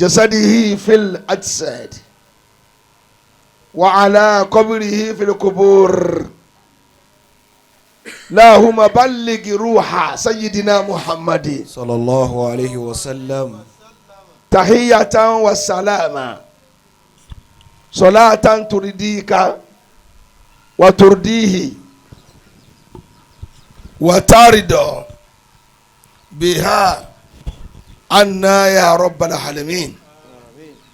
جسده في الأجساد وعلى قبره في القبور اللهم بلغ روح سيدنا محمد صلى الله عليه وسلم. تحية وسلاما صلاة ترضيك وترضيه وترضى بها عنا يا رب العالمين.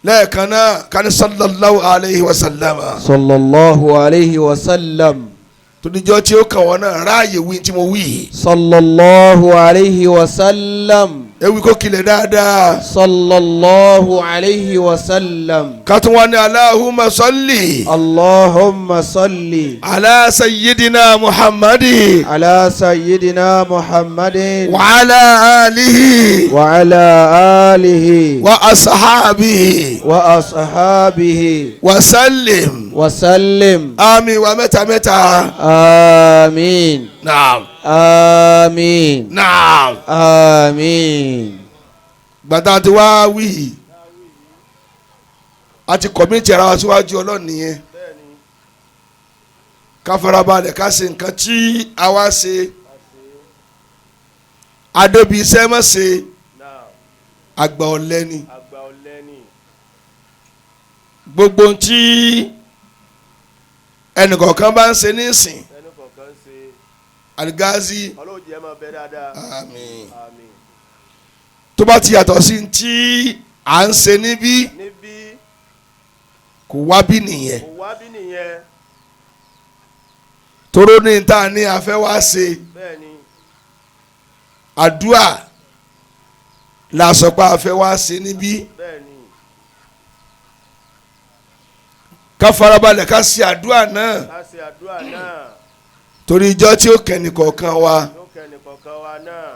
لكن كان صلى الله عليه وسلم. صلى الله عليه وسلم. Toríjọ́ tí ó kàn wọ́n náà ráàyè wí tí mo wí. صلى الله عليه وسلم. Ewì kò kilẹ̀ dáadáa. صلى الله عليه وسلم. Ká tún wá ní اللهم صل. اللهم صل. على سيدنا محمد. على سيدنا محمد. وعلى آله. وعلى آله. وأصحابه. وأصحابه. وسلم. وسلم. Àmín wa mẹ́ta mẹ́ta. آمين. نعم. آمين. نعم. آمين. Gbàtà tí wàá wí, a ti commit ara wa síwájú Ọlọ́run nìyẹn. Ká farabalẹ̀ ká ṣe nǹkan tí a wá ṣe. Adébi iṣẹ́ mọ̀ ṣe àgbà ọ̀lẹ ni. Àgbà ọ̀lẹ ni. Gbogbo ohun tí ẹnìkọ̀ọ̀kan bá ń ṣe nísìn, ẹnu kọ̀ọ̀kan ṣe. Aligazi. Ọlọ́run jẹ́ máa bẹ dáadáa. Àmín. Àmín. Tó bá ti yàtọ̀ sí tí à ń ṣe níbí, níbí, kò wá bí nìyẹn. Kò wá bí nìyẹn. Toró ní ta ní a fẹ́ wá ṣe. Bẹ́ẹ̀ ni. Àdúà la sọ pé a fẹ́ wá ṣe níbí. Bẹ́ẹ̀ ni. Ká farabalẹ̀ ká ṣe àdúà náà. Ká ṣe àdúrà náà. Torí ìjọ tí ó kẹ́ni kọ̀ọ̀kan wa. Ló kẹ́ni kọ̀ọ̀kan wa náà.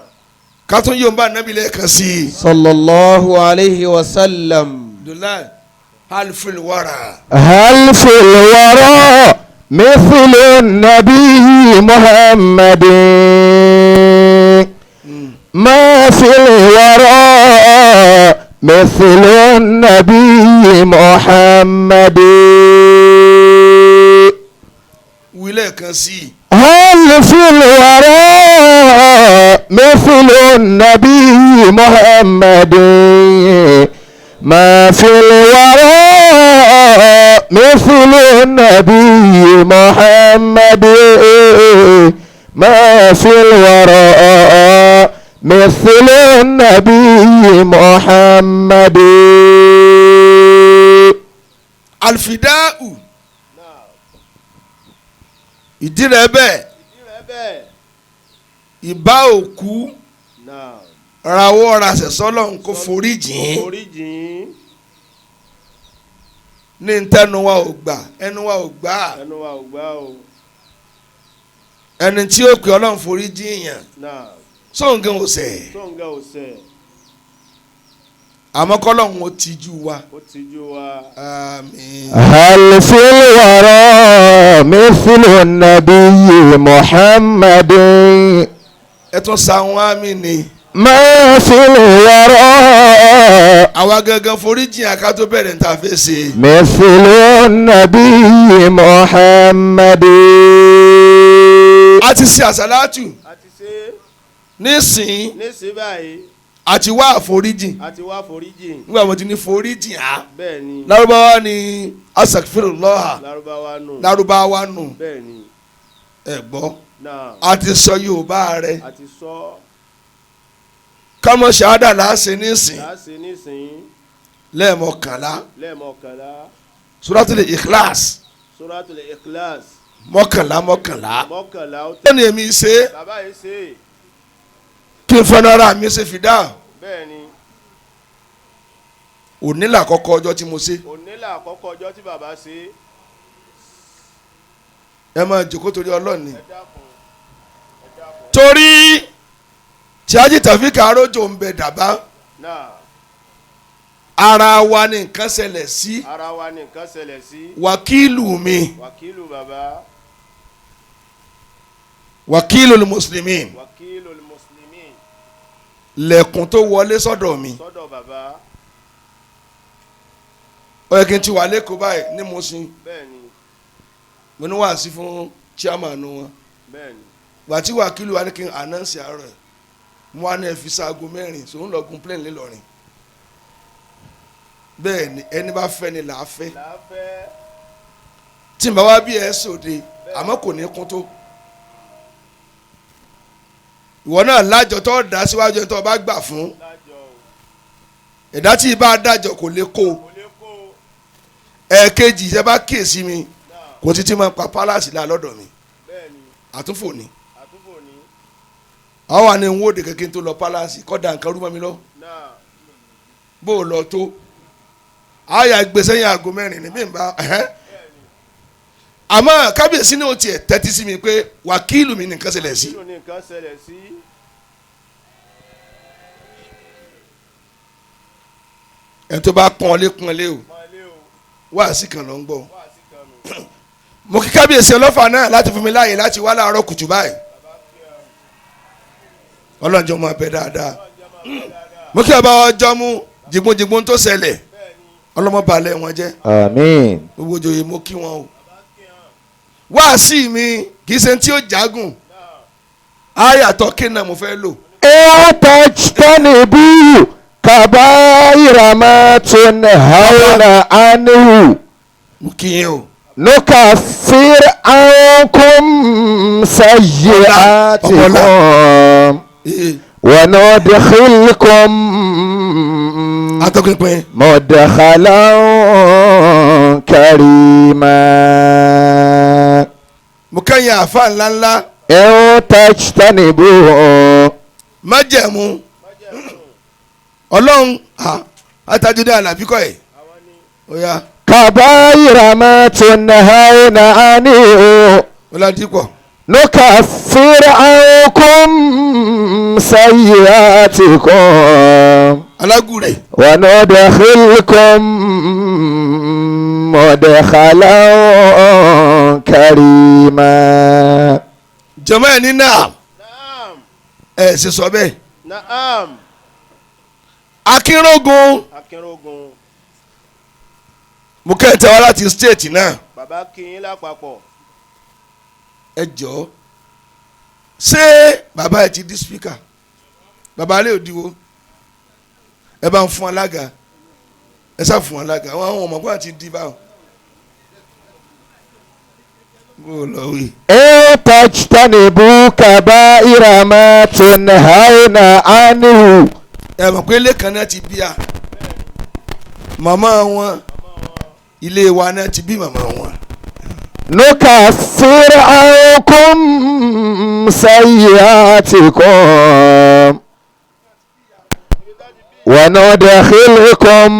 Ká tún yóò bá nábì lẹ́ẹ̀kan sí i. صلى الله عليه وسلم. Abdullahi هل في الورى. هل في الورى مثل النبي محمد؟ ما في الورى مثل النبي محمد. Wí lẹ́ẹ̀kan sí i. هل في الورى مثل النبي محمد؟ ما في الورى مثل النبي محمد. ما في الورى مثل النبي محمد. الفداء ìdí rẹ̀ bẹ́ẹ̀. Ìdí rẹ̀ bẹ́ẹ̀. Ìbá òkú rawọ́ rasẹ̀ sọ́lọ́run kó forí jìn Forí jìn. Ní ntẹ́nu wa ò gbà, ẹnu wa ò gbà. Ẹnu wa ò gbà o. Ẹni tí ó pè Ọlọ́run forí jìn yàn, sóǹgẹ̀ ò sẹ̀. Sóǹgà ò sẹ̀. Àmọ́ kọ́lọ́run ó tijú wa. Ó tijú wa. Àmín. هل في الورى مثل النبي محمد؟ Ẹ tún sa àwọn àmín ni. ما في الورى Àwa gangan forí jìn àká tó bẹ̀rẹ̀ níta fẹ́ ṣe. مثل النبي محمد. A ti ṣe àsálátù. A ti ṣe. Nísìnyí, nísìnyí báyìí, a ti wá àforíjìn. A ti wá foríjìn. Nígbà mo ti ní foríjìn á, Bẹ́ẹ̀ ni. Lárúbáwá ni أستغفر الله. Lárúbáwá nù. Lárúbáwá nù. Bẹ́ẹ̀ ni. Ẹ gbọ́, Náà. a ti sọ Yorùbá rẹ. A ti sọ. Kámọ́ ṣáádà láṣẹ nísìn. Láṣẹ nísìnyí. Lẹ́ẹ̀mọkànlá. Lẹ́ẹ̀mọkànlá. Suratul Ikhlas. Suratul Ikhlas. Mọ́kànlá mọ́kànlá. Mọ́kànlá ó Ó tẹ̀. ní èmi ṣe. Bàbá yìí ṣe. Kí n fẹ́ràn ara mi ṣe fìdá. Bẹ́ẹ̀ ni. Òní làkọ́kọ́ ọjọ́ tí mo ṣe. Òní là àkọ́kọ́ ọjọ́ tí bàbá ṣe. Ẹ máa jòkó torí Ọlọ́run ni. Ẹ dákun, ẹ dákun. Torí tí ajé tàfíkà arójò ń bẹ dàbá, Náà. ara wa ni nǹkan ṣẹlẹ̀ sí. Ara wa ni nǹkan ṣẹlẹ̀ sí. Wàkílù mi. Wàkílù bàbá. وكيل المسلمين. وكيل المسلمين. Lẹ̀kùn tó wọlé sọ́dọ̀ mi. Sọ́dọ̀ bàbá. Ó yẹ kí n ti wà lẹ́kọ̀ọ́ báyìí ní Mùṣín. Bẹ́ẹ̀ni. Mo ní wàásí fún chairman wọn. Bẹ́ẹ̀ni. Wàtí wàkìlù wa ní kí n announce àárọ̀ ẹ̀, mo wá ní ẹ fi sáago 4, so ń lọ gun plane ńlọrin. Bẹ́ẹ̀ ni ẹni bá fẹ́ ni là á fẹ́. Làáfẹ́. Tí n bá wá bí ẹ sòde, àmọ́ kò ní kún tó. Ìwọ náà lájọ tó dá síwájú ẹni tó bá gbà fún. Lájọ o. Ẹ̀dá tí ì bá dájọ kò lè kó o. Kò lè kó o. Ẹ̀ẹ̀kejì, ìṣẹ́ bá kíyèsí mi, Náà. kò títí máa pa pálásì lá lọ́dọ̀ mi. Bẹ́ẹ̀ni. Àtúnfò ni. Àtúfò ní. Àwọn wà ní n wóde kékeré tó lọ pálásì kọ́ da nǹkan rú mọ́ mi lọ. Náà. Bó o lọ tó àyà gbèsè yẹn aago 4 ní bí n bá ẹ̀hẹ́n. Àmọ́ kábíyèsí ní o tiẹ̀ tẹ́tí sí mi pé wákìlù mi nìkan ṣẹlẹ̀ sí. Nínú ní nǹkan ṣẹlẹ̀ sí. Ẹ̀ tó bá pọ́n lé pọ́n lé o. Máa lé o. Wáàsí kan ló ń gbọ́. Wá sí kan nù. Mo kí kábíyèsí ọlọ́fà náà láti fún mi láàyè láti wá láàárọ̀ kùtù báyìí. Ọlọ́njọ́ máa bẹ dáadáa. Mo kí ọba ọjọ́ mú jìgbọ́njìgbọ́n tó ṣẹlẹ̀, ọlọ́mọbalẹ̀ wọn jẹ́. Àmín. Gbogbo joyè mo kí wọn o. Wáàsí mi kì í ṣe tí ó jágùn, àyàtọ̀ kí náà mo fẹ́ lò. إن تجتنبوا كبائر ما تنهون عنه Mo kí yín o. نكفر عنكم سيئاتكم Ee, وندخلكم atọ́pinpin. مدخلا كريما. Mo kẹ́yìn àfa ńláńlá. إن تجتنبوا Májẹ̀mú ọlọ́run àtàjọdé àlàbí kọ́ ẹ̀ ó yá. كبائر ما تنهون عنه Ọládìpọ̀. نكفر عنكم سيئاتكم Alágùrẹ̀. وندخلكم مدخلا كريما. Jọmọ ẹ ní náà. Naam. Ẹ ṣe sọ bẹ́ẹ̀. Naam. Akínrógun. Akínrógun. Mo kẹ́ ẹ̀ tẹ́ wá láti stéètì náà. Bàbá kí yín lápapọ̀. Ẹ jọ̀ọ́, ṣé bàbá ẹ ti di spíkà? Bàbá alẹ́ òdiwo, ẹ bá ń fún alága, ẹ sá fún alága. Àwọn ọmọ kó àti di báwọn bó o lọ wí. إن تجتنبوا كبائر ما تنهون عنه Ẹ mọ̀ pé ilé kan náà ti bí a màmá wọn, ilé wa náà ti bí màmá wọn. نكفر عنكم سيئاتكم وندخلكم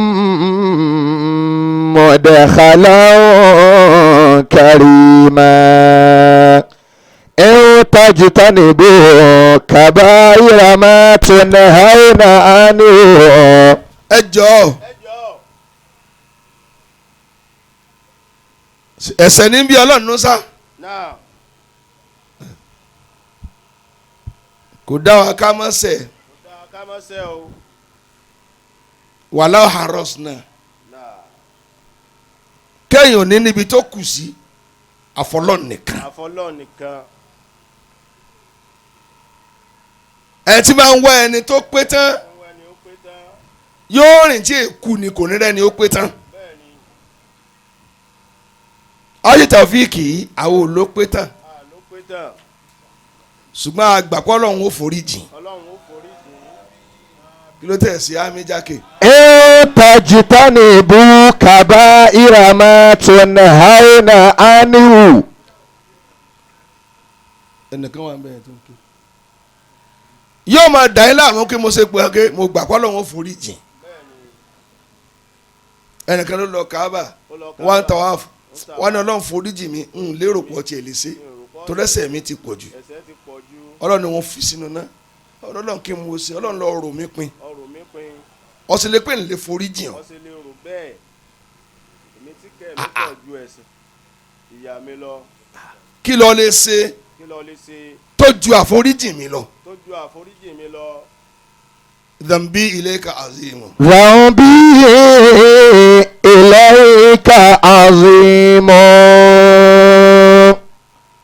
مدخلا كريما. إن تجتنبوا كبائر ما تنهون عنه Ẹ jọ̀ọ́, Ẹ jọ̀ọ́. ẹ̀ṣẹ̀ ní bí ọlọ́run ló sá. Náà. Kò dá wa ká mọ́ sẹ̀. Kò dáa ká má ṣẹ̀ o. Wàhálà haros náà. Náà. Kẹ́yìn ò ní níbi tó kù sí àfọlọ́ nìkan. Àfọlọ́ nìkan. Ẹ ti máa ń wá ẹni tó pé tán, Òun ẹni ó pé tán. yóò rìn tí èkú ni kò ní rẹ́ni ó pé tán. Bẹ́ẹ̀ni. Ayé Tàfíìkì àwọn ò ló pé tán, À ló pé tán. ṣùgbọ́n àgbàpọ̀ Ọlọ́run ó forí jìn. Ọlọ́run ó forí jìn. Kí ló tẹ̀ sí àmì jákè? إن تجتنبوا كبائر ما تنهون عنه Ẹnìkan wà bẹ́ẹ̀ tó ń ké. Yóò máa dà yín láàmú kí mo ṣe pé ké mo gbà pé Ọlọ́run ó forí jìn. Ẹnìkan ló lọ Káàbà, Ó lọ wọ́n á Káàbà. tawaf, wọ́n ní Ọlọ́run forí jìn mi, ń lérò pọ̀ tiẹ̀ lè ṣe torí ẹ̀ṣẹ̀ mi ti pọ̀ jù. Ẹ̀ṣẹ̀ ti pọ̀ jù. Ọlọ́run ni wọ́n fi sínú náà. Ọlọ́run kí n mo ṣe? Ọlọ́run lọ rò mí pin. Ọrùn mi pin. Ọ̀sìn lè pè ní lè forí jìn ọ́. Wọ́n ṣe lè rò bẹ́ẹ̀. Èmi tí kẹ́ mi pọ̀ ju ẹ̀ṣẹ̀ ìyá mi lọ. Kí ló lè ṣe Kí lọ lè ṣe tó ju àforíjì mi lọ? tó ju àforíjì mi lọ? Dhanbi ilayka azimu. ذنبي إليك عظيم.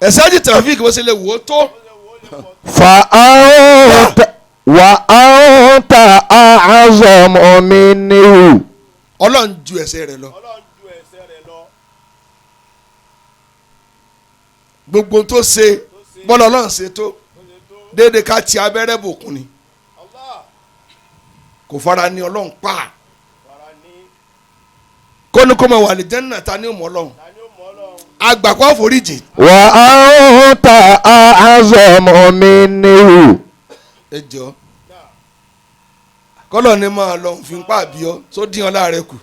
Ẹ̀sẹ̀ Ájì Taofik bó ṣe lè wò ó tó. فأنت وأنت أعظم منه. Ọlọ́run ju ẹ̀ṣẹ̀ rẹ̀ lọ. Ọlọ́run ju ẹ̀ṣẹ̀ rẹ̀ lọ. Gbogbo tó ṣe bọ́lá Ọlọ́run ṣe tó déédéé ká ti abẹ́rẹ́ bòkun ni. Allah. Kò fara ní Ọlọ́run pa. Fara ní. Kónú kó máa wà lè jẹ́ ta ní òmò Ọlọ́run. Ta ni ó mọ̀ Ọlọ́run? Àgbàkọ́ àforíjì. وأنت أعظم منه. Ẹ jọ kọ́lọ̀ ni máa lọ fi ń pa àbíọ́ tó dín ọ láàrẹ kù.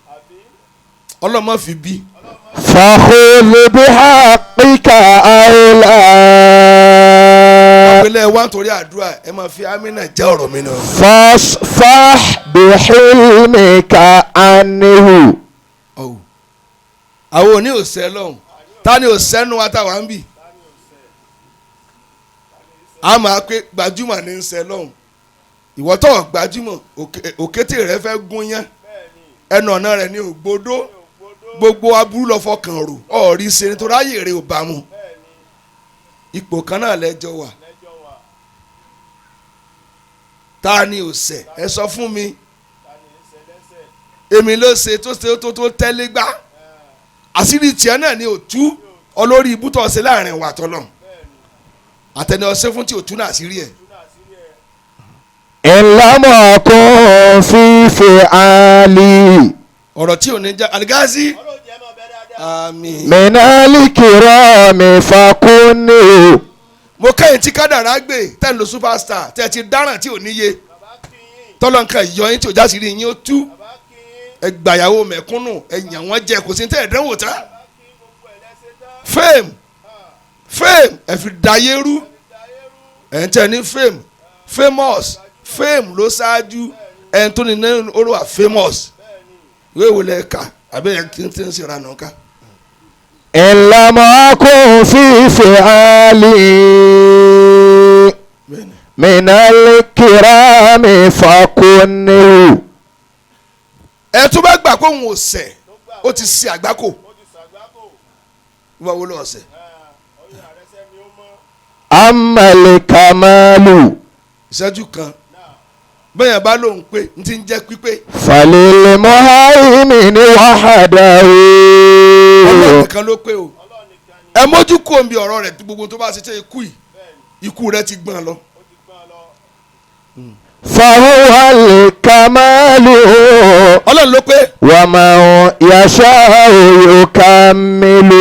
Ọlọ́run má fi bí. فخذ بحقك أو لا. Àpẹẹlẹ wa nítorí àdúrà ẹ máa fi amínà jẹ́ ọ̀rọ̀ mi náà. فاصفح بحلمك عنه. Ọ̀wù àwọn òní ò sẹ́ lọ́hùn ta ni ò sẹ́nu wa táwa ń bì. A máa pé gbajúmọ̀ ní ń sẹ́ lọ́hùn ìwọ tó gbajúmọ̀ òkété rẹ fẹ́ gún yán ẹnu ọ̀nà rẹ ní ògbódó gbogbo aburú lọ fọkàn rò ọ̀rí ṣe nítorí ayé rẹ ò bá mu ipò kan náà lẹ́jọ́ wà. Ta ni ò ṣẹ̀ ẹ sọ fún mi èmi ló ṣe tó ṣe tó tó tẹ́lẹ̀ gbá àṣírí tiẹ̀ náà ni ò tú olórí ibùtọ̀ ṣe láàrin ìwà tọ́lọ̀ àtẹni ọṣẹ fún tí ò tú náà àṣírí ẹ̀. إن لم أكن في فعالي Ọ̀rọ̀ tí ò ní já aligazi Ọlọ́run jẹ́ máa bẹ dáadáa. àmín. من الكرام فكني. Mo kẹ́yìn tí kádàrá gbé tẹ́ ń lo superstar tẹ́ ti dáràn tí ò níye Bàbá kí yín. tọ́lọ̀ nǹkan ìyọ yín tí ò já sí rí yín ó tú. Bàbá kí yín. Ẹ gbàyàwó mẹ̀kúnnù ẹ yàn wọ́n jẹ kò sí tẹ́ ẹ̀ dánwò tán. Bàbá kí yín gbogbo ẹ̀ lẹ́sẹ̀ tán. Fame fame ẹ fi dayé rú ẹ̀ ń tẹ́ ní fame famous fame ló ṣáájú ẹ̀ ń tó ní ní olúwa famous ìwé ìwé lẹ kà àbẹ́ ẹ̀ tí ń tí ń ṣèrànà ká. إن لم أكن في فعالي من الكرام فكني. Ẹ tó bá gbà pé òun ò ṣẹ̀ ó ti ṣe àgbákò. Ó ti ṣàgbákò. Wíwá wo lọ ṣẹ̀. Ọyọ àrẹsẹ ni ó mọ́. أما الكمال Ìṣẹ́jú kan bẹ́ẹ̀ bá lóun pé n ti ń jẹ́ pípé. فللمهيمن وحده. Ọlọ́run nìkan ló pé o ẹ mójú kó omi ọ̀rọ̀ rẹ̀ gbogbo tó bá ṣe ṣe ikú yìí ikú rẹ̀ ti gbọ́n lọ. Ó ti gbọ́n lọ. فهو الكمال Ọlọ́run ló pé. ومن يشاء يكمل.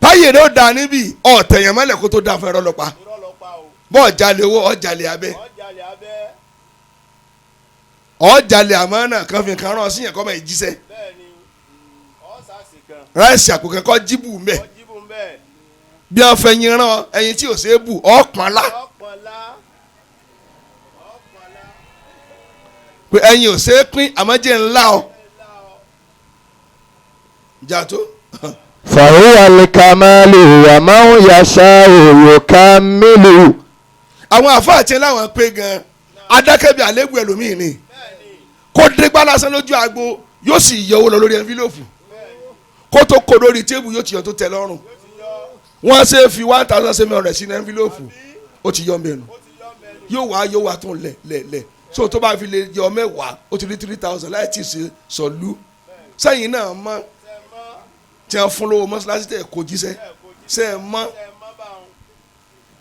Báyìí rẹ̀ ó da níbí ọ̀tẹ̀yàn mọ́lẹ̀ kó tó da fún ẹ̀rọ lọ́pa Irọ́ lọ pa o. bọ́ọ̀ jalè owó ọ̀jalè abẹ́ Ọ̀jalè abẹ́. ọ̀jalè àmọ́ náà kan fi nǹkan rán sí yẹn kọ́ mọ̀ ìjíṣẹ́. Bẹ́ẹ̀ni. Ọ̀sàsì kan. Ráìsì àpò kan kọ́ jíbù mbẹ́ Ọjíbù ń bẹ̀. bí wọ́n fẹ́ yin rán ẹyin tí ò ṣe é bù ọ̀pọ̀nlá Ọ̀pọ̀nlá. Ọ̀pọ̀nlá. pé ẹyin ò ṣe é pín àmọ́ jẹ́ ńlá ọ. Ìjà tó. فهو الكمال ومن يشاء يكمل. Àwọn àfáà tí láwọn pé gan adákẹ́bí àlébù ẹlòmíì ni kó dégbá lásán lójú agbo yóò sì yọ owó lọ lórí ẹnfílòfù kó tó kó lórí tébù yóò ti yọ tó tẹ́ lọ́rùn wọ́n ṣe fi 1700 sínú ẹnfílòfù ó ti yọ mẹ́nu yóò wá tún lẹ̀ lẹ̀ lẹ̀ so tó bá fi lè yọ mẹ́wàá ó ti rí 3000 láì tí ì ṣe sọ̀lú sẹ́yìn náà mọ́ tí wọ́n fún lówó mọ́ṣáláṣí tẹ̀ kó jíṣẹ́ ṣe é mọ́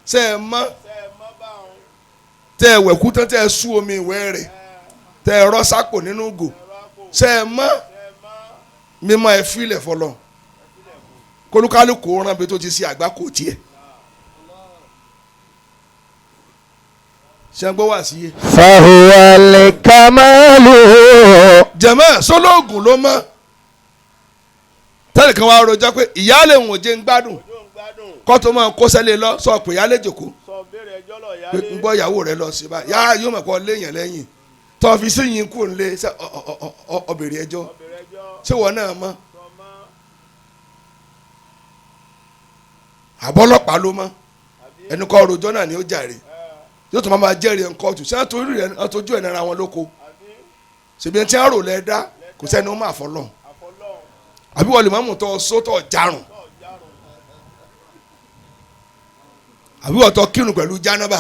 ṣe é mọ́ tẹ́ ẹ wẹ̀kú tán tẹ́ ẹ sú omi ìwẹ́ rẹ̀ tẹ́ ẹ rọ́ sápò nínú ìgò ṣe é mọ́ mímọ́ ẹ fílẹ̀ fọlọ́ kólúkálùkù rán bí tó ti ṣe àgbákò tiẹ̀ ṣe ń gbọ́ wá sí yé. فهو الكمال. Jẹ̀mọ́ sọlọ́ọ̀gùn ló mọ́ tẹ́lẹ̀ kan wá rojọ́ pé ìyáálé òun ò jẹ́ ń gbádùn Yóò ń gbádùn. kó tó máa kó sẹ́lẹ̀ lọ sọ pé ìyáálé jòkó Sọ béèrè ẹjọ́ lọ pé yálé. ń gbọ́ ìyàwó rẹ lọ sí báyìí yáa yóò mọ̀ kọ́ léèyàn lẹ́yìn tó fi síyìn kù ń lé ọbẹ̀rẹ̀ ẹjọ́ Béèrè ẹjọ́. ṣé wọn náà mọ́ Sọ mọ́. àbọ́lọ́pàá ló mọ́ ẹnu kọ́ rojọ́ náà ni ó jàre yóò tún máa jẹ́rìí ẹ̀ ń kóòtù ṣé wọ́n tójú ẹ̀ nara wọn lóko Àbí. Ṣèbí ẹni tí ń rò lẹ́ẹ̀dá kò sẹ́ni ó máa fọlọ́. Àbí wọ́n lè má mú tọ́ sótọ̀ jarun. Àbí wọ́n tọ́ kírun pẹ̀lú jánábà.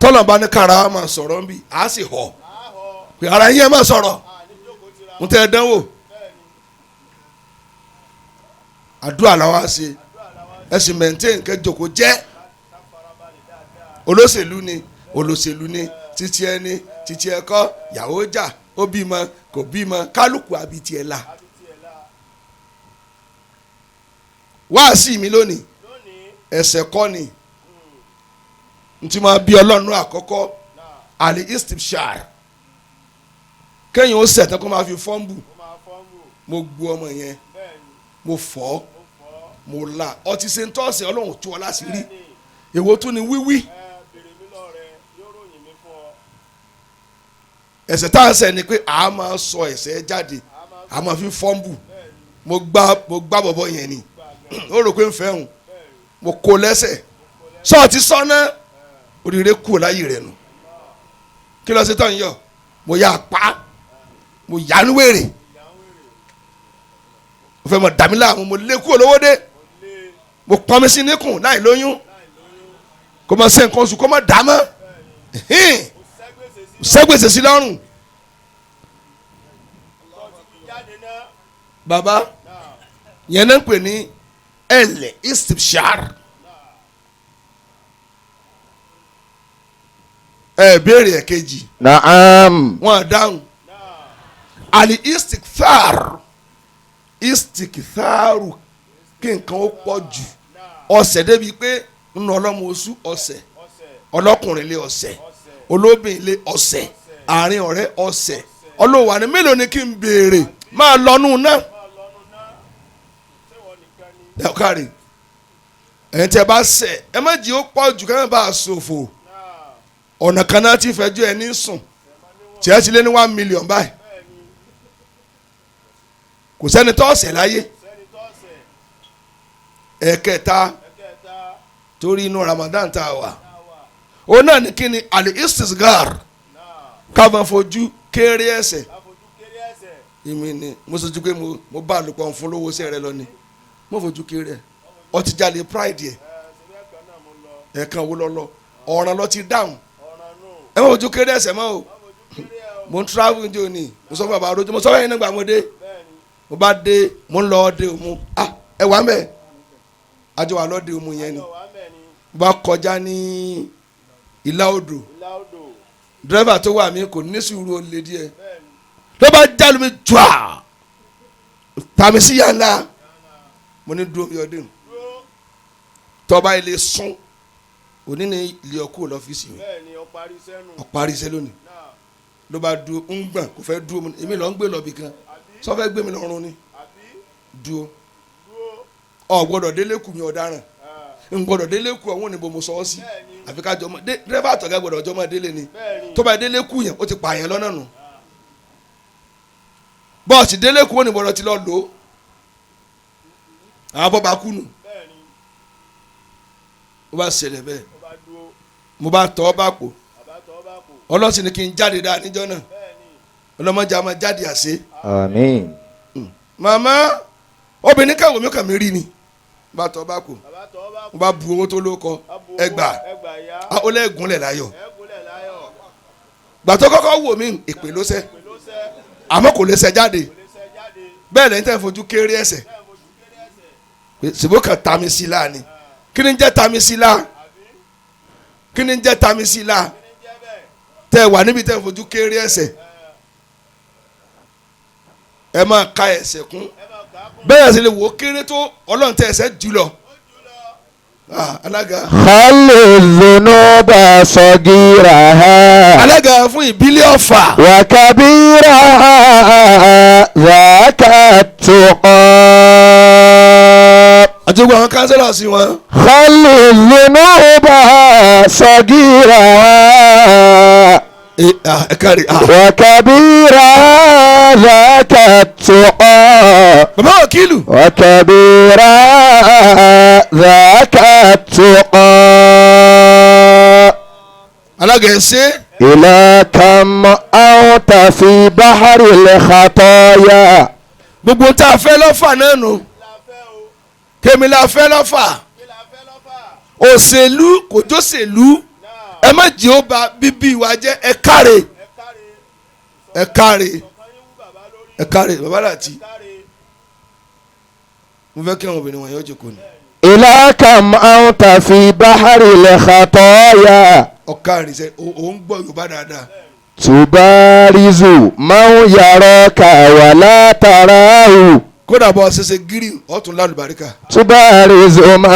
Tọ́lọ̀ bá ní kára máa sọ̀rọ̀ ń bì á sì họ pé ara yín ẹ máa sọ̀rọ̀ ń tẹ́ ẹ dánwò. Àdúrà làwọn á ṣe, ẹ sì maintain kẹjọkọ jẹ́. Olóṣèlú ni, olóṣèlú ni, títí ẹni títí ẹkọ yàwó jà, ó bímọ kò bímọ, kálukú àbí tiẹ̀ la. Wáàsí mi lónìí, ẹsẹ̀ kọ́ ni ntí máa bí ọlọ́run àkọ́kọ́ àlè istibshar, kẹ́yìn ó sẹ̀tàn kó máa fi fọ́ǹbù. Mo gbọ́ ọmọ yẹn, mo fọ́, mo la ọtí ṣe ń tọ́sẹ̀, ọlọ́run tú ọ láṣìírí. Èwo tún ni wíwí ẹ̀ṣẹ̀ tá à ń ṣẹ̀ ni pé a máa sọ ẹ̀ṣẹ̀ jáde, a máa fi fọ́ǹbù. Mo gbá bọ̀bọ̀ yẹn ni, ó rò pé ń fẹ́ hùn, mo kó lẹ́sẹ̀ sọ́ọ̀tì sọ́nà oríire kú láyé rẹ̀ nù. Kí ló ṣe tán yọ? Mo yà pa, mo yà ní wèrè, mo fẹ́ mọ̀ dàmí láàmú, mo lé kú olówó dé, mo pọnmi sí níkùn láì lóyún, kò mọ̀ ṣe nǹkan oṣù, kò mọ̀ dà mọ́, sẹ́gbèsè sí lọ́rùn. Bàbá yẹn náà ń pè ní ẹlẹ istibshar. Ẹ béèrè ẹ̀kejì. Naam. Wọn dáhùn. Àlì istikthar, istiktharu, kí nǹkan ó pọ̀ jù ọ̀sẹ̀ débi pé nínú ọlọ́mọ oṣù ọ̀sẹ̀, ọlọ́kùnrin lé ọ̀sẹ̀, olóbìnrin lé ọ̀sẹ̀, àárín ọ̀rẹ́ ọ̀sẹ̀, ọlọ́wà ni mélòó ni kí n béèrè máa lọ́nù náà. Ẹ kárí ẹ̀yin tí ẹ bá ṣẹ̀, ẹ má jí ó pọ̀ jù kẹ́mẹ́ bá a ṣòfò. Ọ̀nà kan náà ti fẹjọ́ ẹni sùn tí ẹ ti lé ní 1 million báyìí, kò sẹ́ni tó ọ̀sẹ̀ láyé. Ẹ̀kẹta, torí inú Ramadan tá a wà, òun náà ní kíni àlè istisgar, ká máa fojú kéré ẹ̀ṣẹ̀. Èmi ni mo sojú pé mo bá àlùpọ̀ fún lówó sẹ́rẹ̀ lọ ni mo fojú kéré ẹ̀. Ọtí jalè pride ẹ̀, ẹ̀ẹ̀kan wo lọ́lọ́ ọ̀ràn lọ ti dáhùn. Ẹ má fojú kéré ẹ̀ṣẹ̀ mọ́ o. Mo ń travel ní òní, mo sọ fún bàbá arójú, mo sọ fún ẹ̀yin nígbà mo dé, mo bá dé, mo ń lọ dé òmu, ah ẹ wà mẹ́, àjọ wà lọ́ọ́ dé òmu yẹn ni. Mo bá kọjá ní ìlà odò, dírẹ́fà tó wà mí kò ní sùúrù, ó lé díẹ̀, ló bá jálù mi jùà tàmí sí yàrá. Mo ní dúró mi ọdún tọ́ba ilé sún òní ní ilé ọkọ lọ́fíìsì mi, ọ̀parí iṣẹ́ lónìí. Ló bá dúró ń gbọ̀n, kò fẹ́ dúró, èmi lọ́ ń gbé lọ́bì kan, sọfẹ́ gbé mi lọ́rùn ni. Dúró, ọ gbọ́dọ̀ délé kù mí ọ̀daràn, n gbọ́dọ̀ délé kù ọ̀hún ni bò mo sọ ọ́ sí, àfi ká jọmọ dírẹ́fà àtọ̀gá gbọ́dọ̀ jọmọ délé ni. Tó bá délé kù yẹn, ó ti pààyàn lọ́nà nù. Bọ́ọ̀sì délé kù ó ní gbọ́dọ̀ ti lọ lò ó, àwọn bọ́ba kú nù. Ó bá ṣẹlẹ̀ bẹ́ẹ̀, mo bá tọ́ ọ bá pò, ọlọ́sìn ni kí n jáde dáa níjọ́ náà, ọlọ́mọdé a máa jáde àṣẹ. Àmín. Màmá obìnrin káwọn mi kàn mí rí ni, bá tọ́ bá kù, mo bá bu owó tó ló kọ ẹgbà, ó lẹ́gùnlẹ̀ láyọ̀. Gbàtọ́ kọ́kọ́ wò mí, èpè ló sẹ́, àmọ́ kò lè sẹ́ jáde. Bẹ́ẹ̀ lẹ́yìn tẹ́ fojú kéré ẹsẹ̀ ṣùgbọ́n kàn tami sí la ni. Kí ni ń jẹ́ tami sí la? Kí ni ń jẹ́ tami sí la? Tẹ́ wà níbi tẹ́ fojú kéré ẹsẹ̀, ẹ máa ka ẹsẹ̀ kún. Bẹ́ẹ̀ sì lè wò ó kéré tó, ọlọ́run tẹ ẹsẹ̀ jù lọ. Alága. Khalli dhunuba sagiraha. Alága fún ìbílẹ̀ Ọ̀fà. Wa kabiraha dhaka tuqa. Àti gbogbo àwọn kánsẹ́lọ̀ sí wọn. Khalli dhunuba sagiraha. Ẹ káre. وكبيرها ذاك التقى Bàbá Wàkílù. وكبيرها ذاك التقى Alága ẹ ṣe. إلى كم أنت في بحر الخطايا Gbogbo tá a fẹ́ lọ́fà náà nù. Kémi la fẹ́ lọ́fà. Òṣèlú kò jóṣèlú. Ẹ má jẹ́ ó ba bíbí wa jẹ́. Ẹ káre. Ẹ káre. Ẹ káre bàbá láti. Mo fẹ́ kí àwọn obìnrin wọ̀nyí ó jókòó ni. إلى كم أنت في بحر الخطايا Ọ̀kàrì sẹ́ ò ń gbọ́ Yorùbá dáadáa. تبارز من يراك ولا تراه Kódà bọ́ ṣẹṣẹ gírí ọ̀tún lálùbáríkà. تبارز من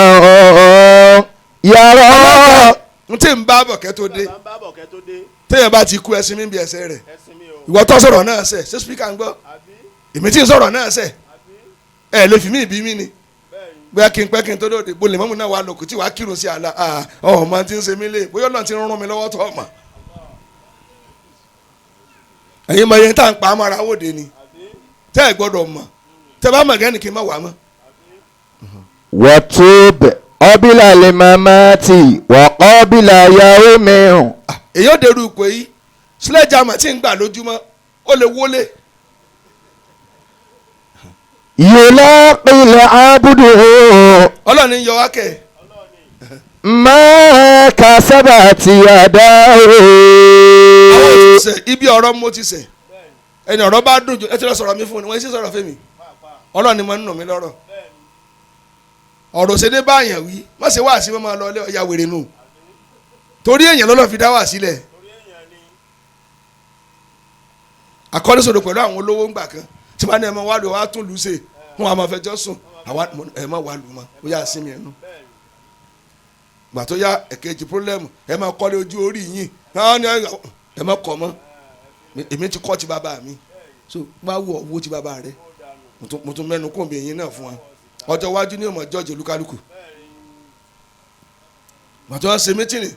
يراك N tí ń bá bọ̀kẹ́ tó dé. Bàbá ń bá bọ̀kẹ́ tó dé. Téèyàn bá ti kú ẹsìn mi bí ẹsẹ̀ rẹ̀. Ẹ̀sìn mi o. Ìwọ tó sọ̀rọ̀ náà sẹ̀ ṣé spíkà ń gbọ́? Àbí? Èmi tí ń sọ̀rọ̀ náà sẹ̀. Ẹ lè fi mí ìbí mi ni. Bẹ́ẹ̀ni. Bóyá kí n pẹ́ kí n tó dòde bó lè mọ́mú náà wà lóko tí wàá kírun sí àlà ọmọ tí ń ṣe mí lé bóyá ọ̀nà tí ń rún mi lọ́wọ́ tó ọmọ. Ẹ̀yin mọ iye tá à ń pa amára wòde ni tẹ́ ẹ̀ gbọ́dọ̀ mọ̀ tẹ́ bá mọ̀ gẹ́ni kí n má wà mọ́. وتوب قبل الممات وقبل يوم Èyí ò dèrú ipò yìí sledgehammer tí ń gbà lójúmọ́ ó lè wọlé. يلاقي العبد Ọlọ́run ní yọ wá kẹ́ ما كسبت يداه àwọn ò ti sẹ̀ ibi ọ̀rọ̀ mo ti sẹ̀ ẹni ọ̀rọ̀ bá dùn jù ẹ ti lọ sọ̀rọ̀ mi fún ni wọ́n sì sọ̀rọ̀ fún mi Ọlọ́run ni mo ń nù mí lọ́rọ̀ ọ̀rọ̀ ṣe dé báyàn wí má ṣe wá sí mọ́ máa lọ ilé ọ̀yà wèrè nù torí èèyàn lọ́lọ́ fi dá wà sílẹ̀ akọ́nisọ̀rọ̀ pẹ̀lú àwọn olówó ńgbà kan tí wọ́n á ní ẹ̀ máa wá lù wá tún lù ú ṣe wọn àmọ́ fẹjọ́ sùn àwa ẹ̀ máa wà lù mọ́ ó yà sí mi ẹnu gbà tó yá ẹ̀kejì pírọ́lẹ́mù ẹ̀ máa kọ́lé ojú orí yín ẹ̀ máa kọ́ mọ́ èmi ti kọ́ ti bàbá mi so má wù ọ́ wo ti bàbá rẹ mo tún mẹ́nu kún mi eyín náà fún wa ọjọ́ iwájú ní ọmọ jọ́ọ̀jì olúkálùkù gbàtọ́ wá ṣe mítìnì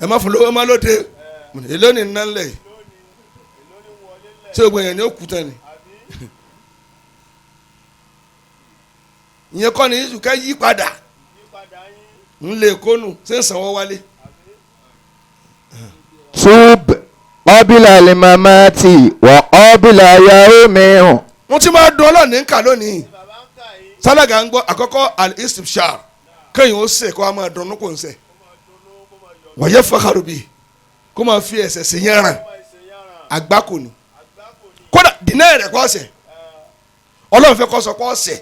ẹ má fún lówó má lóde èló ni ná ńlẹ̀ yìí ṣé gbogbo èèyàn ni ó kú tán ni ìyẹn kọ́ ni yíṣu ká yí padà ń lè kónú ṣé ń sanwó wálé. توب قبل الممات وقبل يوم wọ́n ti máa dún ọlọ́ọ̀ni ń kà lónìí sálága ń gbọ́ àkọ́kọ́ al-istibshar kéèyàn ó sè kó a máa dunnú kò ń sè wọ́yẹ fakarubi kó máa fi ẹsẹ̀ sí yẹn ràn àgbákò ni kódà dínà rẹ̀ kọ́ ọ̀sẹ̀ ọlọ́run fẹ́ kọ́ sọ kọ́ ọ̀sẹ̀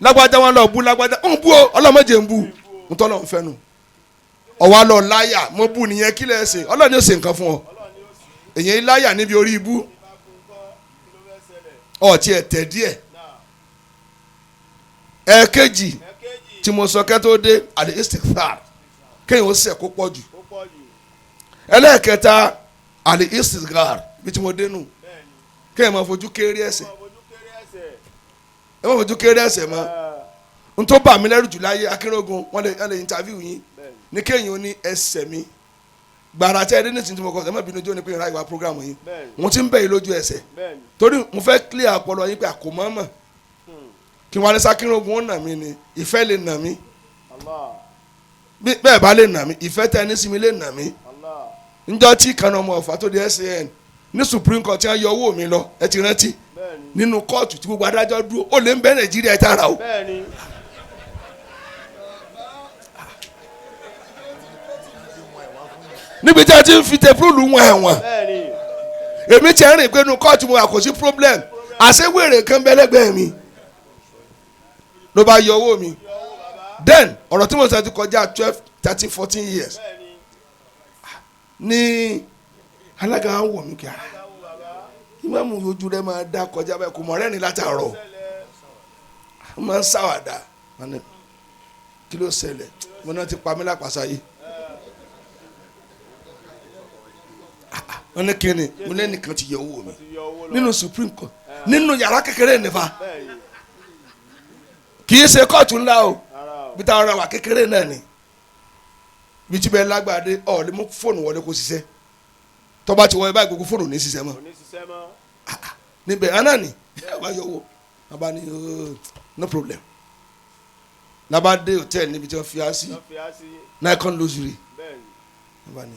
lágbájá wọn lọ bú lágbájá ń bú o ọlọ́run méje ń bú ń tọ́ lọ́run fẹ́ nu ọ̀wá lọ láyà mo bú nìyẹn kí lẹ́ ṣe ọlọ́run yóò ṣe nǹkan fún ọ èyàn láyà níbi orí ibú ọtí ẹ̀ tẹ̀ díẹ̀ ẹ̀ẹ̀kejì tí mo sọ kẹ́tó dé àlè istighfar kéèyàn ó sẹ̀ kó pọ̀ jù ẹlẹ́ẹ̀kẹta àlè istighfar bí tí mo dé nù kéèyàn máa fojú kéré ẹ̀ṣẹ̀ ẹ máa fojú kéré ẹ̀ṣẹ̀ mọ́ n tó bà mí lẹ́rù jù láyé akérògùn wọ́n lè interview yín ní kéèyàn ó ní ẹsẹ̀ mi gbàrà tẹ́ ẹ dé ní tí mo kọ ẹ má bínú jó ni pé ìrà ìwà program yín mo ti ń bẹ̀ yín lójú ẹsẹ̀ torí mo fẹ́ clear ọpọlọ yín pé àkómọ́mọ́ kí wọ́n á ní sákírògùn ó nà mí ni ìfẹ́ lè nà mí bẹ́ẹ̀ bá lè nà mí ìfẹ́ tẹ́ ní sinmi lè nà mí njọ́ tí kan ọmọ ọ̀fà tó di SAN ní Supreme Court tí wọ́n yọ owó mi lọ ẹ ti rántí nínú kóòtù tí gbogbo adájọ́ dúró ó lè ń bẹ́ Nàìjíríà tààrà o. Níbi tí a ti ń fi tẹpúrúlù wọn ẹ̀wọ̀n èmi ti ń rìn pé inú kóòtù mo wà kò sí problem àṣewèrè kan bẹ́lẹ́gbẹ̀ẹ́ mi ló bá yọ owó mi then ọ̀rọ̀ tí mo sọ ti kọjá 12 13 14 years ní alága ń wò mí kí a ìmáàmù ojú rẹ máa dá kọjá báyìí kò mọ̀ rẹ́rìn látàárọ̀ ó máa ń ṣàwàdà kí ló ṣẹlẹ̀ mo náà ti pa mí lápàṣà yìí wọ́n ní kíni mo ní ẹnìkan ti yọ owó mi nínú Supreme Court nínú yàrá kékeré nífa kì í ṣe kóòtù ńlá o bí táwọn ará wa kékeré náà ni bí tí bẹ́ẹ̀ lágbàdé ọ̀ lè mú fóònù wọlé kó ṣiṣẹ́ Tọ́ba ti wọ ẹ báyìí gbogbo fóònù ní ṣiṣẹ́ mọ́. Kò ní ṣiṣẹ́ mọ́. Níbẹ̀ aná ni ẹ wá yọ owó bàbá ní, "Oh, no problem." Lábá dé hòtẹ́ẹ̀lì níbi tí wọ́n fi á sí, Lọ́ fi á sí. Nikon Luxury. Bẹ́ẹ̀ ni. Bàbá ní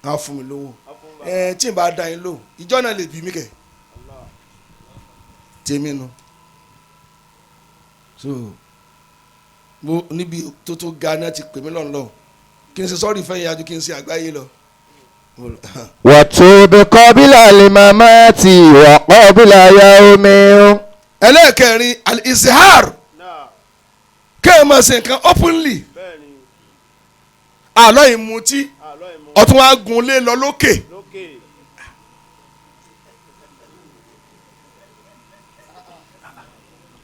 á fún mi lówó. Á fún bàbá. Ẹ tí n bá da yín lóhùn, ìjọ náà lè bí mi kẹ. Allah. Tèmi nu. So mo níbi tó tó ga náà ti pè mí lọ́nlọ́ kí n ṣe sọ́ọ̀rì fẹ́yìn ajú kí n ṣe àgbáyé lọ. وتوب قبل الممات وقبل يوم. Ẹlẹ́ẹ̀kẹrin, al-izhar. Náà. Kéèyàn máa ṣe nǹkan openly. Bẹ́ẹ̀ ni. Àlọ́ ìmutí. Àlọ́ ìmú. Ọtún wa gun lé lọ lókè. Lókè.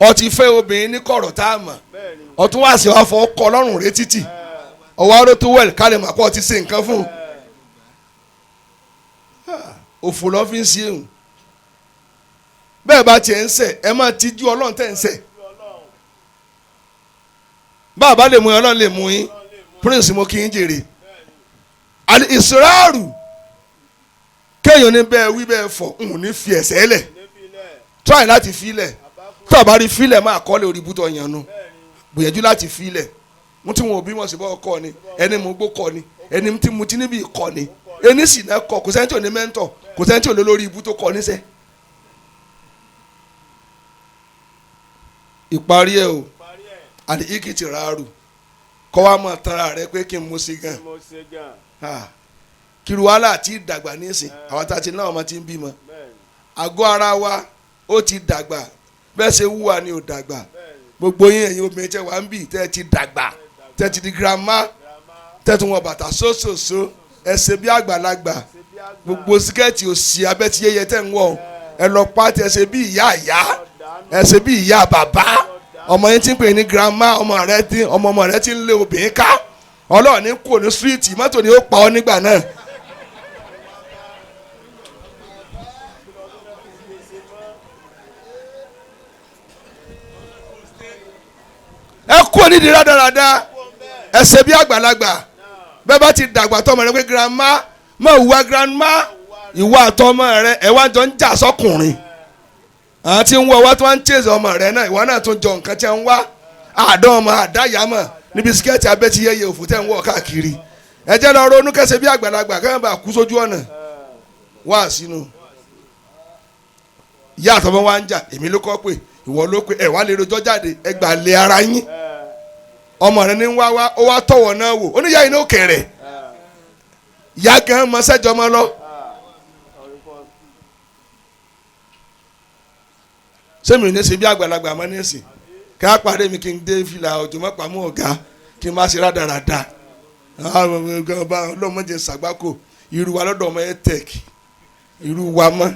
Ọtí fẹ́ obìnrin ní kọ̀rọ̀ tá a mọ̀. Bẹ́ẹ̀ ni. Ọtún wá sí wa fọ ọkọ lọ́rùn rẹ títì. Ọwọ́ aró tó wẹ̀l kálẹ̀ mà kọ́ ọ ti ṣe nǹkan fún un. Òfò lọ́ fi ń ṣe òun. Bẹ́ẹ̀ bá tiẹ̀ ń ṣẹ̀, ẹ máa tijú Ọlọ́run tẹ̀ ń ṣẹ̀. Bàbá lè mú yín, Ọlọ́run lè mú yín. Prince, mo kì í jèrè ìsiraru. Kéèyàn ní bẹ́ẹ̀ wí bẹ́ẹ̀ fọ̀ ń ní fi ẹ̀sẹ̀ lẹ̀. Níbi ilẹ̀. Try láti fi lẹ̀. Tó o bá rí filẹ̀, máa kọ́lé orí ibùdó yẹn nu. Gbìyànjú láti filẹ̀ mo tí wọn ò bí wọn sì bọ́ ọkọ ni, ẹni mo gbó kọ ni, ẹni tí mo ti níbi ìkọ ni, ẹni sì náà kọ. Kò sẹ́ni tí ò ní mẹ́ńtọ̀, kò sẹ́ni tí ò ní lórí ibú tó kọ níṣẹ́. Ìparí ẹ o. Parí ẹ̀. Àti ìkìtì ràárù kọ́ wa máa tanra rẹ pé kí n mú sí gan. Mo ṣe gan. Ah, kiri wàhálà àti ìdàgbà nísìn, àwọn tá a ti náà ọmọ ti ń bímọ. Bẹ́ẹ̀ ni. Àgọ́ ara wa ó ti dàgbà, bẹ́ẹ̀ ṣe wúwa ni ò dàgbà. Bẹ́ẹ̀ ni. Gbogbo yín, ẹ̀yin obìnrin tẹ́ wà ń bì, tẹ́ ti dàgbà, tẹ́ ti di grandma, tẹ́ tún wọ bàtà sóṣòṣó, ẹ ṣe bí àgbàlagbà. Ṣe bí àgbà. Gbogbo síkẹ́ẹ̀tì òsì abẹ́ ti yẹyẹ tẹ́ ń wọ̀, ẹ lọ pa tẹ́ ṣe bí ìyá ìyá, ẹ ṣe bí ìyá bàbá. Ọmọ yín ti ń pè ní grandma, ọmọ rẹ ti ọmọ ọmọ rẹ ti ń lé obìnrin ká. Ọlọ́ọ̀ni kò ní síríìtì mọ́tò ni ó pa ọ nígbà náà. Ẹ kú onídìí rádaràda, ẹ ṣe bí àgbàlagbà. Bẹ́ẹ̀ bá ti dàgbà, tọmọ rẹ pé grandma, mọ ìwà grandma. Ìwà àtọmọ rẹ, ẹ wá jọ ń jà sọkùnrin. Àwọn tí ń wọ wá tó wá ń chèzè ọmọ rẹ náà, ìwọ náà tún jọ nǹkan tí ń wá àdán ọmọ àdáyàmọ níbi síkẹ́ẹ̀tì abẹ́ ti yẹyẹ òfò tẹ́ ń wọ̀ káàkiri. Ẹ jẹ́ lọ ronú kẹsẹ̀ bí àgbàlagbà kẹ́hìn bá kú sójú ọ̀nà wá sínú. Ìyá àtọmọ wa ń jà, èmi ló kọ́ pé ìwọ ló pé ẹ wá lè rojọ́ jáde, ẹ gbà lé ara yín. Ọmọ rẹ ní wá wá, ó wá tọ̀wọ̀ náà wò ó ní ìyá yìí ní òkèrè. Ìyá gan mọ sẹ́jọ́ mọ́ lọ. Sẹ́mi ò ní ṣe bí àgbàlagbà mọ́ ní sìn kí á parí mi kí n dé fìlà òjò mọ́ pàmò ọ̀gá kí n má ṣe rádaràda. Ọlọ́mọdé ṣàgbákò irú wa lọ́dọ̀ ọmọ airtech irú wa mọ́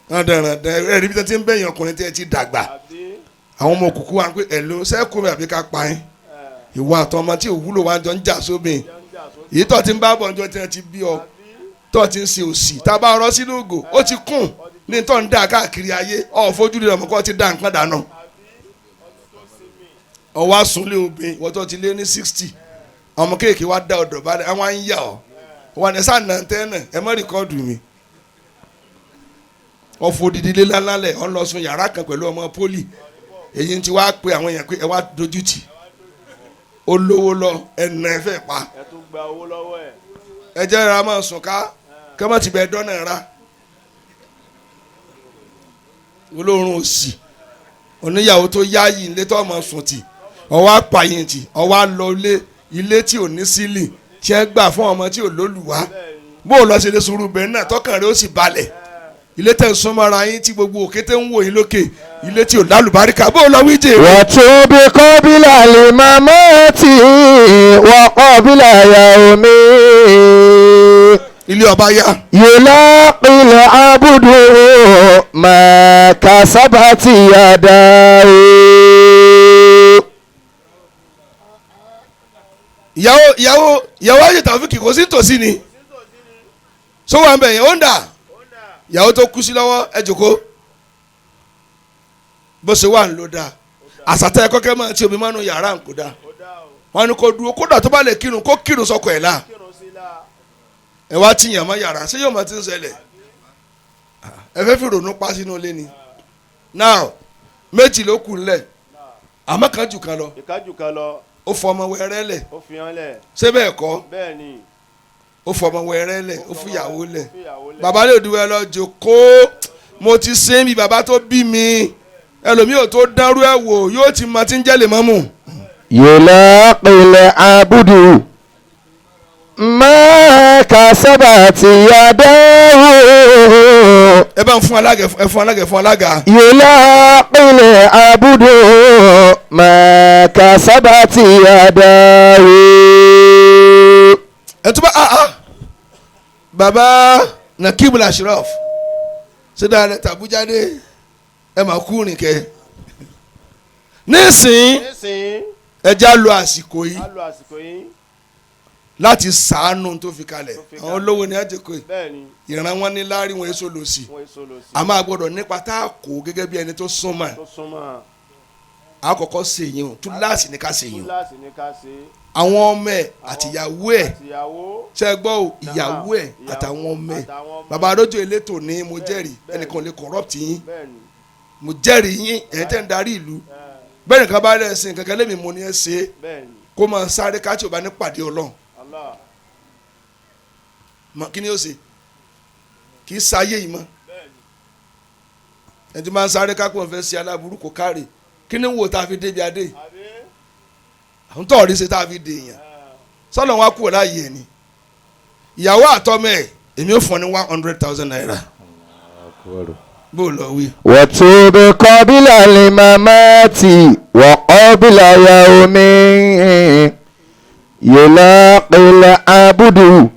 rádaràda. Ẹ̀rí bí wọ́n ti ń bẹ̀yìn ọkùnrin tí ẹ ti dàgbà, àwọn ọmọ òkùnkùn wa pé ẹ̀ ló sẹ́kù mi àbí ká pa yín. Ìwọ àtọmọ tí òwúlò wa jọ ń jà sóbìn èyí tó ti ń bá bọ̀ ọjọ́ tí wọ́n ti bí ọ tó ti ń ṣe òsì tá a bá rọ sínú ògò ó ti kùn ní tó ń dà káàkiri ayé. Ọ̀ fojú rí ọmọ kó ti dá nǹkan dànù. Ọwọ́ àsúnlé obìnrin, ìwọ tó ti lé ní 60, ọmọ kéèké wa dá ọ̀dọ̀ balẹ̀, àwọn á ń yà ọ́ wọn ní sáà nà tẹ́ nà ẹ má rìkọ́ọ̀dù mi. Ọ̀fọ̀ òdìdí lé lálálẹ̀ ọ̀ ń lọ sùn yàrá kan pẹ̀lú ọmọ pólì. Èyí ti wá pe àwọn èèyàn pé ẹ wá dojú tì. Olówó lọ ẹnà ẹ fẹ́ pa. Ẹ tún gba owó lọ́wọ́ ẹ̀. Ẹ jẹ́ ra máa sùn ká kí wọ́n ti bẹ̀ dọ́nà ra. Olóorun òsì oníyàwó tó yáàyè ilé tó ọmọ sùn tì, ọwọ́ apààyàn tì, ọwọ́ àlọ́ ilé ilé tí ò ní sílì tí ẹ gbà fún ọmọ tí ò lólùwá. Bó o lọ ṣe lè sùúrù bẹ́ẹ̀ náà tọkàn rẹ ó sì balẹ̀. Ilé tẹ̀ ń súnmọ́ra yín tí gbogbo òkété ń wò yín lókè, ilé tí ò lálùbáríkà, bó o lọ wí jèrè. وتوب قبل الممات وقبل يوم. Ilé ọba yá. يلاقي العبد ما كسبت يداه. Ìyàwó ayé Tàfíkì kò sí tòsí ni sówó àmbẹ̀ yẹn ó ń dà ìyàwó tó kú sí lọ́wọ́. Ẹ jòkó bó ṣe wà ń lò dáa. Àṣàtà ẹ kọ́kẹ́ máa ti omi mọ́nu yàrá ń kó dáa. Ó dáa. Wọn ni kò dúró, kódà tó bá lè kírun kó kírun sọkọ ẹ̀ la. Ẹ wá tìyàn mọ́ yàrá, ṣé yóò mọ ti ń ṣẹlẹ̀? Ẹ fẹ́ fi rònú pa sínú ilé ni. Now méjì ló kù ńlẹ̀, àmọ́ kan jù kan lọ. Ìkájù kan lọ. Ó fọmọ wẹrẹ lẹ̀. Ó fi hàn lẹ̀. Ṣé bẹ́ẹ̀ kọ́? Bẹ́ẹ̀ ni. Ó fọmọ wẹrẹ lẹ̀, ó fìyàwó lẹ̀. Fìyàwó lẹ̀. Bàbá lè dúró lọ jókòó, mo ti sin bí bàbá tó bí mi, ẹlòmíì ò tó dánrú ẹ̀ wò, yóò ti mọ tí ń jẹ́ lè mọ́mù. يلاقي العبد ما كسبت يداه. Ẹ bá ń fún alága, ẹ fún alága, ẹ fún alága. يلاقي العبد ما كسبت يداه. Ẹ tún bá ah ah bàbá Nakib Ashraf ṣé dáadáa tàbújáde, ẹ mà kú rìn kẹ nísìnyí. Nísìnyí. Ẹ já lo àsìkò yìí á lo àsìkò yìí láti sàánú tó fi kalẹ̀. Tó fi Àwọn kalẹ̀. olówó ni ẹ ti kó yìí. Bẹ́ẹ̀ ni. Ìran wọn ní láàrin wọn èso lòsì. Wọ́n èso lò sí. A máa gbọ́dọ̀ nípa tá a kó gẹ́gẹ́ bí ẹni tó súnmọ́. Tó súnmọ́. A kọ́kọ́ ṣèyìn o, túláàsì ní ká ṣèyìn o. Túláàsì ní ká ṣe. Àwọn ọmọ ẹ̀ àtìyàwó ẹ̀. Àtìyàwó. Ṣe é gbọ́ o? Ìyàwó ẹ̀ àtàwọn ọmọ ẹ̀. Àtàwọn ọmọ. Bàbá adójú elétò ní mo jẹ́rìí. Bẹ́ẹ̀. Ẹnìkan ò lè corrupt yín. Bẹ́ẹ̀ ni. Mo jẹ́rìí yín, ẹ̀yin tẹ́ ń darí ìlú bẹ́ẹ̀ nìkan bá rẹ̀ ṣe nǹkan kan lẹ́mìí, mo ní ẹ ṣe é. Bẹ́ẹ̀ ni. Kó máa sáré ká tí o bá ní pàdé Ọlọ́run. Allah. Mọ kí ni ó ṣe, kì í sáyé yìí mọ́. Ẹni tí máa ń sáré ká pọ̀ fẹ́ ṣe aláburú kò káre, kí ni wò tá a fi débi adé yìí? Àbí. Àwọn tó rí ṣe tá a fi dè èèyàn sọlọ wọn kúrò láàyè ẹ ni. Ìyàwó àtọmọ ẹ, èmi ò fún ọ ní ₦100,000 bó o lọ wí. وتوب قبل الممات وقبل يوم يلاقي العبد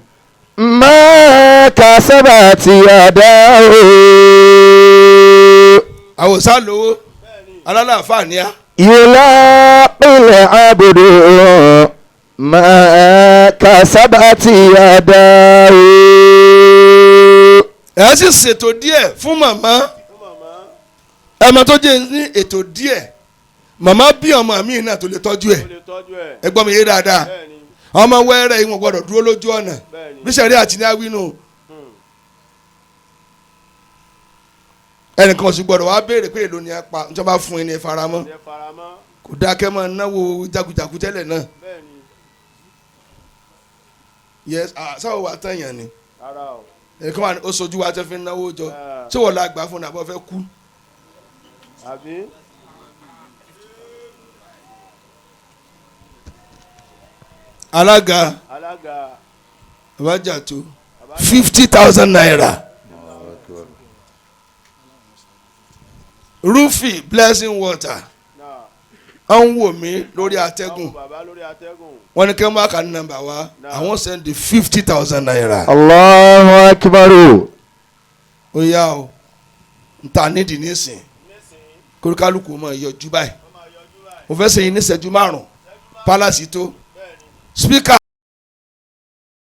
ما كسبت يداه. Àwòsàn lówó alálàáfáà ni á. يلاقي العبد ما كسبت يداه. Ẹ sì ṣètò díẹ̀ fún màmá. Fún màmá. Ẹ mọ tó jẹ́ ní ètò díẹ̀, màmá bí ọmọ mi náà tó lè tọ́jú ẹ̀. Ó lè tọ́jú ẹ̀. Ẹ gbọ́ mi yé dáadáa? Bẹ́ẹ̀ ni. Ọmọ wẹ́rẹ́ yìí, wọn gbọ́dọ̀ dúró lójú ọ̀nà. Bẹ́ẹ̀ ni. Bí sẹ́rí àti ní awínú, ẹnìkan sì gbọ́dọ̀ wá béèrè pé èlò ni ẹ pa níjọba fún yín ní ẹ faramọ́. Ẹ faramọ́. Kò dáa kẹ́ máa náwó jagunjagun tẹ́lẹ̀ náà. Bẹ́ẹ̀ ni. Yes, ah, sáwọ́ wa tán yàn ni. Rárá o. Ẹnìkan wà ní ó sojú wa tẹ́ fi ń náwó jọ. Ah. Ṣé wọ́n la gbà fún un àbọ̀ fẹ́ kú? Àbí. Alága. Alága. Abájà tó ₦50,000, Rufi blessing water. Náà. À ń wò mí lórí atẹ́gùn. Àwọn bàbá lórí atẹ́gùn. Wọ́n ní kí wọ́n bá kà ní nọ́mbà wa, àwọn send ₦50,000. الله أكبر. Ó yá o, n ta nídìí nísìn kóríkálukú mọ̀ yọjú báyìí. Mo fẹ́ sẹ́yìn ní ìṣẹ́jú 5 palace tó speaker.